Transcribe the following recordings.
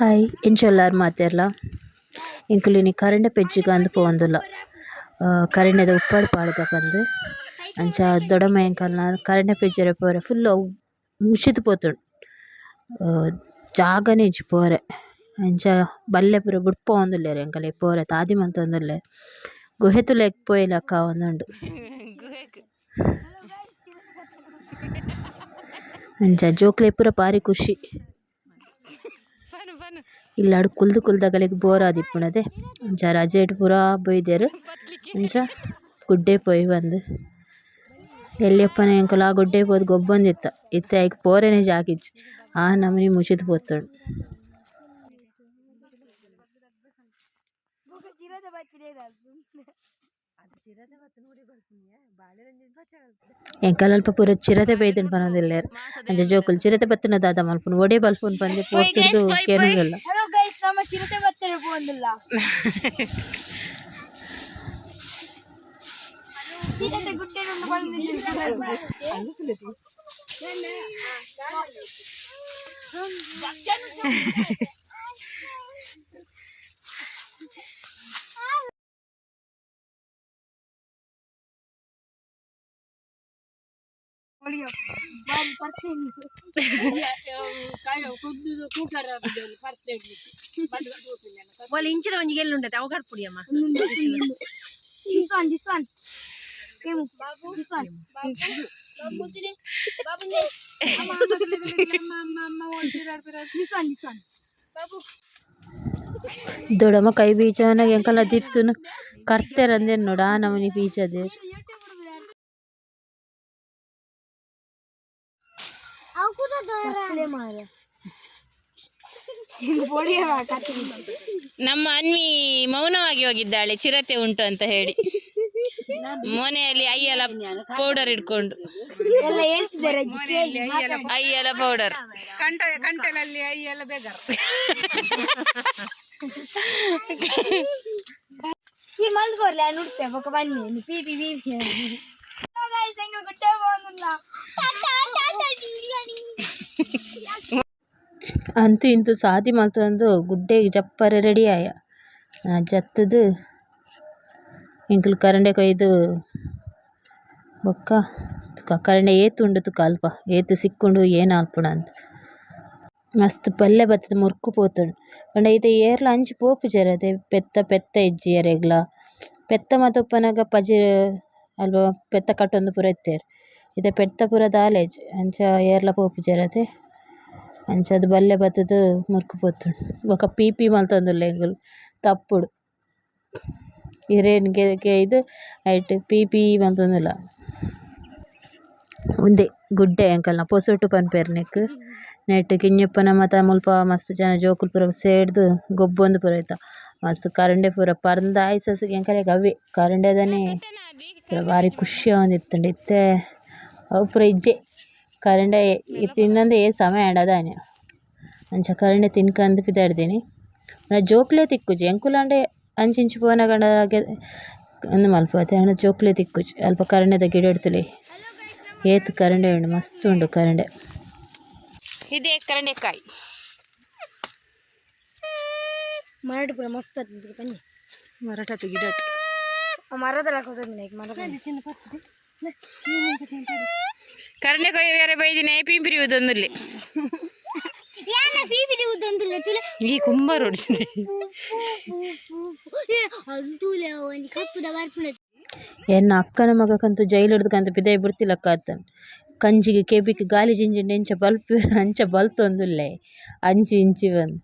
Hi ಎಂಚ ಉಲ್ಲಾರ್ ಮಾತೆರ್ಲ ಎಂಕುಲು ಇನಿ ಕರಂಡೆ ಪೆಜ್ಜುಗ್ ಅಂದ್ ಪೋವೊಂದುಲ್ಲ ಕರಿಂಡೆದ ಉಪ್ಪಡ್ ಪಾಡ್ಗ ಪಂದ್ ಅಂಚ ದೊಡ್ಡಮ್ಮ ಎಂಕಲ್ನ ಕರಂಡೆ ಪೆಜ್ಜೆರೆ ಪೋರೆ ಫುಲ್ಲ್ ಅವು ಮುಚಿದ್ ಪೋತುಂಡು ಜಾಗನೆ ಇಜ್ಜಿ ಪೋರೆ ಅಂಚ ಬಲ್ಲೆ ಪೂರ ಬುಡ್ಪವೊಂದುಲ್ಲೆರ್ ಎಂಕಲೆ ಪೋರೆ ತಾದಿ ಮಂತೊಂದುಲ್ಲೆರ್ ಗುಹೆತುಲಕ ಪೋಯಿಲಕ ಆವೊಂದುಂಡು. ಅಂಚ ಜೋಕ್ಲೆಗ್ ಪೂರ ಬಾರಿ ಖುಷಿ. ಇಲ್ಲಡ್ ಕುಲ್ದು ಕುಲ್ದು ಅಗಲೆಗ್ ಬೋರ್ ಆದಿಪ್ಪುಂಡು ಅತೆ ಅಂಚ ರಜೆಟ್ ಪೂರ ಬೈದೆರ್ ಅಂಚ ಗುಡ್ಡೆ ಪೋಯಿ ಪಂದ್ ಎಲ್ಯಪ್ಪನೆ ಎಂಕುಲು ಆ ಗುಡ್ಡೆ ಪೋದು ಗೊಬ್ಬೊಂದಿತ್ತ ಇತ್ತೆ ಐಕ್ ಪೋರೆನೆ ಜಾಗ ಇಜ್ಜಿ ಆ ನಮುನಿ ಮುಚಿದ್ ಪೋತುಂಡು. ಎಂಕಲ್ನ ಅಲ್ಪ ಪೂರ ಚಿರತೆ ಬೈದ್ಂಡ್ ಪನೊಂದುಲ್ಲೆರ್ ಅಂಚ ಜೋಕುಲು ಚಿರತೆ ಬತ್ತಿನ ದಾದ ಮನ್ಪುನು ಒಡೆ ಬರ್ಪುಂಡು ಪಂದ್ ಪೋಡ್ತುದು ಕೇನೊಂದುಲ್ಲ. ಹಲೋ ಗೈಸ್, ನಮ್ಮ ಚಿರತೆ ಬತ್ತರೆ ಪೋಂದಿಲ್ಲ. ಚಿರತೆ ಗುಡ್ಡೆ. ಒಲ್ ಇಂಚಿದ ಒಂಜಿ ಗೆಲ್ಲುಂಡತೆ ಅವು ಕಡ್ಪುಡಿ ಅಮ್ಮ. This one, this one. This one. Babu, this one, this one. ದೊಡ್ಡಮ್ಮ ಕೈ ಬೀಜನ ಎಂಕಲ್ನ ದಿತ್ತುನು ಕರ್ತೆರ್ ಅಂದೇನ್ ನೋಡು ಆ ನಮೂನಿ ಬೀಜದೆರ್. ನಮ್ಮ ಅನ್ವಿ ಮೌನವಾಗಿ ಹೋಗಿದ್ದಾಳೆ, ಚಿರತೆ ಉಂಟು ಅಂತ ಹೇಳಿ ಮೋನೆಯಲ್ಲಿ ಐಯಲ ಪೌಡರ್ ಇಟ್ಕೊಂಡು. ಎಲ್ಲ ಹೇಳ್ತಿದ್ದಾರೆ ಅಜ್ಜಿ, ಕೇಳಿ ಮಾತಾಡಿ. ಐಯಲ ಪೌಡರ್. ಕಂಟ ಕಂಟಲಲ್ಲಿ ಅಯ್ಯೆಲ್ಲ ಬೇಗಾರ. ಈ ಮಲ್ಗೋರ್ಲೆ ನುಡ್ತೆ ಬೊಕ ಬನ್ನಿ P P P P. Guys, ಎಂಗ ಗುಡ್ಡೆ ಪೋಂದಿಲ್ಲ. ಅಂತೂ ಇಂತೂ ಸಾದಿ ಮಲ್ತೊಂದು ಗುಡ್ಡೆಗ್ ಜಪ್ಪರೆ ರೆಡಿ ಆಯ. ಜತ್ತುದು ಎಂಕುಲು ಕರಂಡೆ ಕೊಯ್ದು ಬೊಕ್ಕ ತುಕ ಕರಂಡೆ ಏತ್ ಉಂಡು ತುಕ ಅಲ್ಪ ಏತ್ ಸಿಕ್ಕುಂಡು ಏನ್ ಆಲ್ಪುಂಡು ಅಂದ್. ಮಸ್ತ್ ಬಲ್ಲೆ ಬತ್ತುದು ಮುರ್ಕು ಪೋತುಂಡು ಪಂಡ ಇತ್ತೆ ಏರ್ಲ ಅಂಚಿ ಪೋಪುಜೆರ್ ಅತೆ. ಪೆತ್ತ ಪೆತ್ತ ಇಜ್ಜಿ ಎರೆಗ್ಲ. ಪೆತ್ತ ಮಾತ ಉಪ್ಪುನಗ ಪಜಿ ಅಲ್ಪ ಪೆತ್ತ ಕಟ್ಟೊಂದು ಪೂರ ಇತ್ತೆರ್. ಇತ್ತೆ ಪೆತ್ತ ಪೂರ ದಾಲ ಇಜ್ಜಿ, ಅಂಚ ಏರ್ಲ ಪೋಪುಜೆರ್ ಅತೆ. ಅಂಚಾದ್ ಬಲ್ಲೆ ಬತ್ತುದು ಮುರ್ಕು ಪೋತುಂಡು. ಬೊಕ ಪಿ ಪಿ ಮಲ್ತೊಂದುಲ್ಲೆ ಎಂಕುಲು ತಪ್ಪುಡು ಇರೆನ್ ಕೆಯ್ದ್ ಐಟ್ ಪಿ ಪಿ ಮಲ್ತೊಂದುಲ್ಲ. ಉಂದೆ ಗುಡ್ಡೆ ಎಂಕಲ್ನ ಪೊಸೊಟು ಪನ್ಪೆರ್ ನೆಕ್ಕ್. ನೆಟ್ಟ್ ಕಿഞ്ഞಪ್ಪನ ಮಾತ ಮುಲ್ಪ ಮಸ್ತ್ ಜನ ಜೋಕುಲು ಪೂರ ಸೇರ್ದ್ ಗೊಬ್ಬೊಂದು ಪೂರ ಇತ್ತ. ಮಸ್ತ್ ಕರಂಡೆ ಪೂರ ಪರ್ಂದ್ ಐಸಸ್ ಎಂಕಲೆಗ್ ಅವ್ವೆ ಕರಂಡೆದನೆ ಪೂರ ಬಾರಿ ಖುಷಿ ಆವೊಂದಿತ್ತುಂಡು. ಇತ್ತೆ ಅವು ಪೂರ ಇಜ್ಜೆ. ಕರಂಡೆ ತಿನ್ನಂದೆ ಏತ್ ಸಮಯ ಆಂಡ ದಾನೆ. ಅಂಚ ಕರಂಡೆ ತಿನ್ಕಂದ್ ಪಿದಾಡ್ದಿನಿ. ಜೋಕುಲೇ ತಿಕ್ಕುಜಿ. ಎಂಕುಲಾಂಡ ಅಂಚಿ ಇಂಚಿ ಪೋನಗ ಉಂದು ಮನ್ಪುವ ಅತೆ. ಆಂಡ ಜೋಕುಲೇ ತಿಕ್ಕುಜಿ ಅಲ್ಪ ಕರಂಡೆದ ಗಿಡಡ್ತುಲೈ. ಏತ್ ಕರಂಡೆ ಉಂಡು, ಮಸ್ತ್ ಉಂಡು ಕರಂಡೆ. ಇದೇ ಕರಂಡೆಕಾಯಿ. ಮರಟ್ ಪೂರ ಮಸ್ತ್ ಆತುಂಡು ಬನ್ನಿ. ಮರಟತ್ತು ಗಿಡಟ್. ಮರದ ಮರದ. ಕರಂಡೆ ಕೊಯ್ಯರೆ ಬೈದಿನ ಪಿಂಪಿರಿ ಊದೊಂದುಲ್ಲೆ. ಈ ಕುಂಬಾರ ಹೊಡ್ಸಿದೆ. ಎನ್ನ ಅಕ್ಕನ ಮಗಕಂತೂ ಜೈಲುಡ್ದು ಪಿದಯಿ ಬುಡ್ತಿಲಕ್ಕ ಆತುಂಡು. ಕಂಜಿಗ್ ಕೆಬಿಕ್ ಗಾಲಿ ಜಿಂಜಿಂಡ ಎಂಚ ಬಲ್ಪುವೆರ್ ಅಂಚ ಬಲ್ತೊಂದುಲ್ಲೆ ಅಂಚಿ ಇಂಚಿ ಪಂದ್.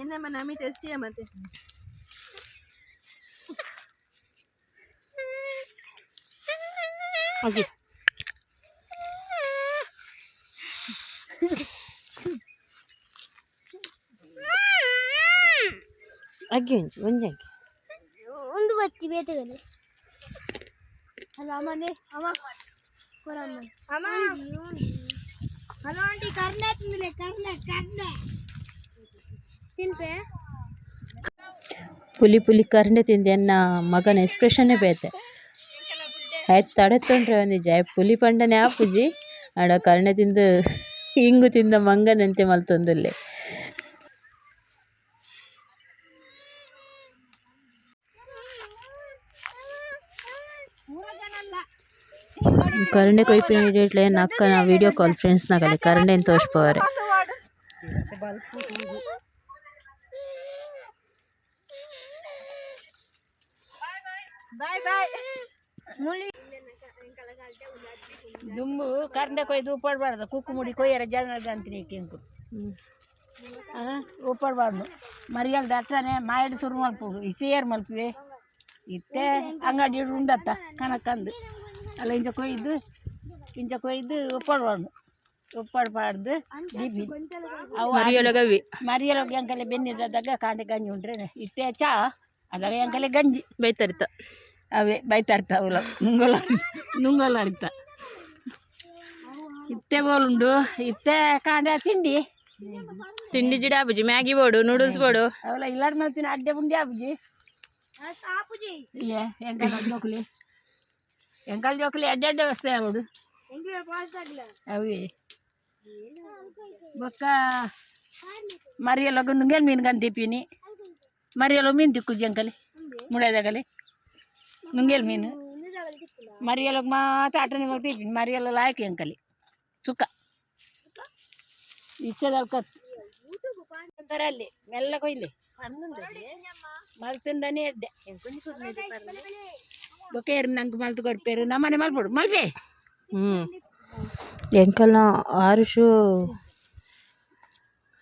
ಏನಮ್ಮ ನಮಿ ಟೆಸ್ಟಿಯ ಮತ್ತೆ. ಓಕೆ. ಅಗ್ಗಿ ಒಂಜಿ ಒಂಜಿ ಅಗ್ಗಿ. ಒಂದು ಬತ್ತಿ ಬೇತೆಗನೆ. ಹಲೋ ಅಮ್ಮನೆ, ಅಮ್ಮ ಕೊರಮ್ಮ ಅಮ್ಮ. ಹಲೋ ಆಂಟಿ, ಕರ್ಣ ತಿಂದಿಲ್ಲ, ಕರ್ಣ ಕರ್ಣ ತಿನ್ಪೆ. ಪುಲಿ ಪುಲಿ ಕರ್ಂಡೆ ತಿಂದು ಎನ್ನ ಮಗನ ಎಕ್ಸ್ಪ್ರೆಷನ್ನೇ ಬೇತೆ. ಆಯ್ತು ತಡೆತೊಂಡ್ರೆ ಒಂದಿಜ್ಜಿ ಆಯ್ ಪುಲಿ ಪಂಡನೆ ಆಪುಜಿ ಆಡ ಕರ್ಣೆ ತಿಂದು ಇಂಗು ತಿಂದ ಮಂಗನಂತೆ ಮಲ್ತೊಂದುಲ್ಲೆ. ಕರಂಡೆ ಕೊಯ್ಪಿನ ಇಡೀಟ್ಲೆ ನಕ್ಕನ ವಿಡಿಯೋ ಕಾಲ್ ಫ್ರೆಂಡ್ಸ್ ನಗಲೆ ಕರಂಡೆನ್ ತೋಜ್ಪವರೆ. Bye bye. ದುಂಬು ಕರಂಡೆ ಕೊಯ್ದು ಉಪ್ಪಾಡಬಾರ್ದು, ಕುಕ್ಕು ಮುಡಿ ಕೊಯ್ಯರ ಜನ ಅಂತೀನಿ ಕೆಂಕು ಉಪ್ಪಾಡಬಾರ್ದು. ಮರಿಯಲ್ ಡಾಕ್ಟ್ರನೆ ಮಾಯಡ್ ಶುರು ಮಲ್ಪುಡು, ಈ ಸೇರ್ ಮಲ್ಪುವೆ. ಇತ್ತೆ ಅಂಗಡಿ ಉಂಡತ್ತ ಕಣಕ್ಕಂದು ಅಲ್ಲ. ಇಂಚ ಕೊಯ್ದು ಇಂಚ ಕೊಯ್ದು ಉಪ್ಪಾಡಬಾರ್ದು, ಉಪ್ಪಾಡಬಾರ್ದು ದೀಪಿ ಅವು. ಮರಿಯೊಳಗವಿ. ಮರಿಯಲ ಎಂಕಲೆ ಬೆನ್ನಿದಾಗ ಕಾಂಡೆ ಗಂಜಿ ಉಂಡ್ರೆ. ಇತ್ತೆ ಚಾ ಅದಾಗ ಎಂಕಲೆ ಗಂಜಿ. ಬೈತರಿತ. ಅವೇ ಬೈತಾರ್ತ ಅವಲ ನುಂಗಲ ನುಂಗಲ ಅರಿತ. ಇತ್ತೆ ಬೋಲುಂಡು ಇತ್ತೆ ಕಾಂಡೆ ತಿಂಡಿ. ತಿಂಡಿ ಜಿಡ ಆಪುಜಿ, ಮ್ಯಾಗಿ ಬೋಡು, ನೂಡಲ್ಸ್ ಬೋಡು. ಅವಲ ಇಲ್ಲಾಡ್ ಮಲ್ತಿನ ಅಡ್ಡೆ ಬುಂಡಿ ಆಪುಜಿ. ಏ ಎಂಕಲ್ ಜೋಕುಲಿ, ಎಂಕಲ್ ಜೋಕುಲಿ ಅಡ್ಡೆ ಅಡ್ಡೆ ವಸ್ತು ಆವಡು ಅವೇ. ಬೊಕ್ಕ ಮರಿಯಲ್ಲ ನುಂಗೇನು ಮೀನು ಗಂತಿಪ್ಪಿನಿ. ಮರಿಯಲ್ಲ ಮೀನು ತಿಕ್ಕುಜಿ ಅಂಕಲಿ ಮುಳೆದಾಗಲಿ ನುಂಗೇಲ್ ಮೀನು. ಮರಿಯಲ್ಲ ಮಾತ್ರ ಆಟನೆ ಮಗ್ತಿಪ್ಪಿನಿ. ಮರಿಯಲ್ಲ ಲಾಯಕ್ ಅಂಕಲಿ ಸುಖ ಇಚ್ಚದ ಅಲ್ಲಿ ಮೆಲ್ಲ ಕೊಯ್ಲಿ ಮಲ್ತಿಂದನೇ ಎಡ್ಡೆ. ಬೊಕ್ಕ ನಂಗೆ ಮಲ್ತು ಕೊರ್ಪೇರು ನಮ್ಮನೆ ಮಲ್ಪಡು ಮಲ್ಪೆ. ಎಂಕಲ್ನ ಆರುಷು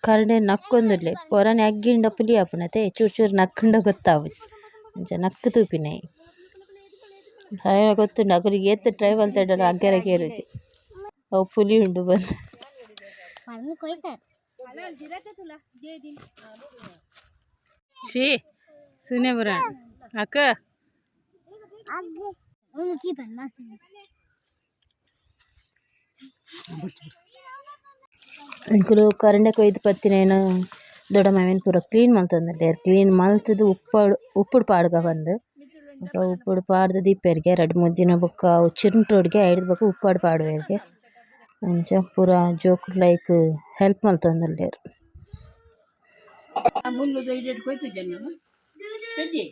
ಕರಡೆ ನಕ್ಕೊಂದುಲ್ಲೆ. ಒರನೆ ಅಗ್ಗಿಂಡ ಪುಲಿ ಆಪುನತೆ, ಚೂರು ಚೂರು ನಕ್ಕುಂಡ ಗೊತ್ತಾಪುಜಿ, ಅಂಚ ನಕ್ಕು ತೂಪಿನೈ ಆಯೆಲ ಗೊತ್ತುಂಡು. ಅಕುಲಿಗೆ ಏತ್ ಟ್ರೈ ಮಲ್ತೆರ್ಡಲ ಅಗ್ಗೆರೆ ಕೇರುಜಿ, ಅವು ಪುಲಿ ಉಂಡು ಬಂದು. She ಸುನೆ ಬುರಾಣ್ ಅಕ್ಕ. ಎಂಕುಲು ಕರಂಡೆ ಕೊಯ್ದು ಬತ್ತಿನೇನ್ ದೊಡ್ಡಮ್ಮ ಅವೆನ್ ಪೂರ ಕ್ಲೀನ್ ಮಲ್ತೊಂದುಲ್ಲೆರ್. ಕ್ಲೀನ್ ಮಲ್ತುದು ಉಪ್ಪಡ್ ಉಪ್ಪುಡು ಪಾಡ್ಗ ಪಂದ್. ಬೊಕ ಉಪ್ಪುಡು ಪಾಡ್ದ್ ದೀಪೆರ್ಗೆ ರಡ್ಡ್ ಮೂಜಿ ದಿನ. ಬೊಕ್ಕ ಅವು ಚಿರುಂಟೊಡ್ಗೆ ಐಡ್ದ್ ಬೊಕ ಉಪ್ಪಡ್ ಪಾಡುವೆರ್ಗೆ. ಅಂಚ ಪೂರ ಜೋಕುಲು ಐಕ್ ಹೆಲ್ಪ್ ಮಲ್ತೊಂದುಲ್ಲೆರ್. ಮುಳ್ಳುದ ಇಡೆಟ್ ಕೊಯ್ತುಜೆ ನಾನು ಸಜ್ಜಿ.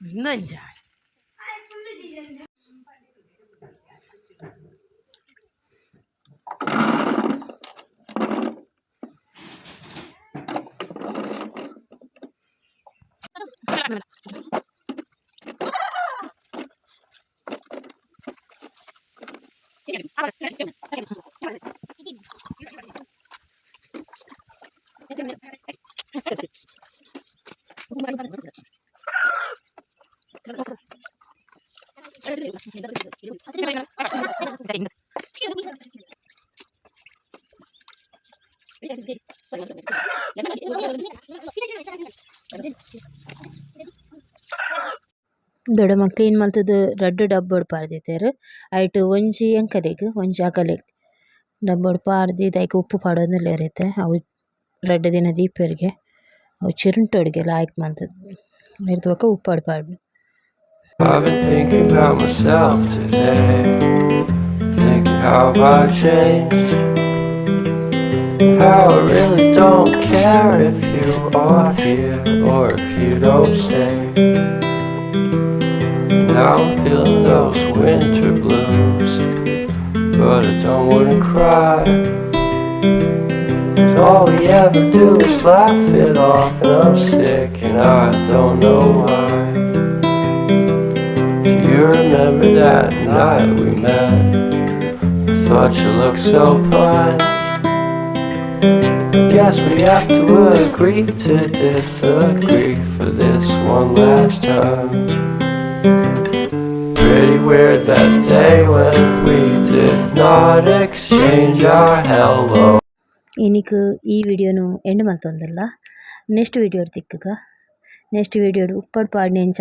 ಇಂದಂಚ. ದೊಡ್ಡಮ್ಮ ಕ್ಲೀನ್ ಮಲ್ತುದು ರಡ್ಡ್ ಡಬ್ಬೊಡು ಪಾಡ್ದಿತ್ತೆರ್. ಐಟ್ ಒಂಜಿ ಎಂಕಲೆಗ್, ಒಂಜಿ ಅಗಲೆಗ್ ಡಬ್ಬೊಡು ಪಾಡ್ದ್ ಐಕ್ ಉಪ್ಪು ಪಾಡೊಂದುಲ್ಲೆರ್ ಇತ್ತೆ. ಅವು ರಡ್ಡ್ ದಿನ ದೀಪೆರ್ಗೆ ಅವು ಚಿರುಂಟೊಡ್ಗೆ ಲಾಯ್ಕ್ ಮಂತುದು. ಐರ್ದ್ ಬೊಕ ಉಪ್ಪಡ್ ಪಾಡುನು. I've been thinking about myself today, thinking how I changed, how I really don't care if you are here or if you don't stay. Now I'm feeling those winter blues, but I don't wanna cry. 'Cause all we ever do is laugh it off, and I'm sick and I don't know why. Do you remember that night we met? I thought you looked so fine. Guess we have to agree to disagree for this one last time. Pretty weird that day when we did not exchange our hello. ಇನಿಕ್ ಈ ವಿಡಿಯೋನು and ಮಲ್ತೊಂದುಲ್ಲ. Next ವಿಡಿಯೋಡ್ ತಿಕ್ಕುಗ. Next ವಿಡಿಯೋಡ್ ಉಪ್ಪಡ್ ಪಾಡ್ನೆ ಎಂಚ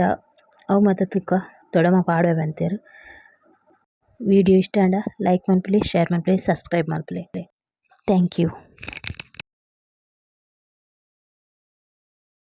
ಅವು ಮಾತ ತೂಕ. ದೊಡ್ಡಮ್ಮ ಪಾಡುವೆ ಪಂತೆರ್. Video ಇಷ್ಟ ಆಂಡ ಲೈಕ್ ಮನ್ಪುಲೆ, ಶೇರ್ ಮನ್ಪುಲೆ, ಸಬ್ಸ್ಕ್ರೈಬ್ ಮನ್ಪುಲೆ. Thank you.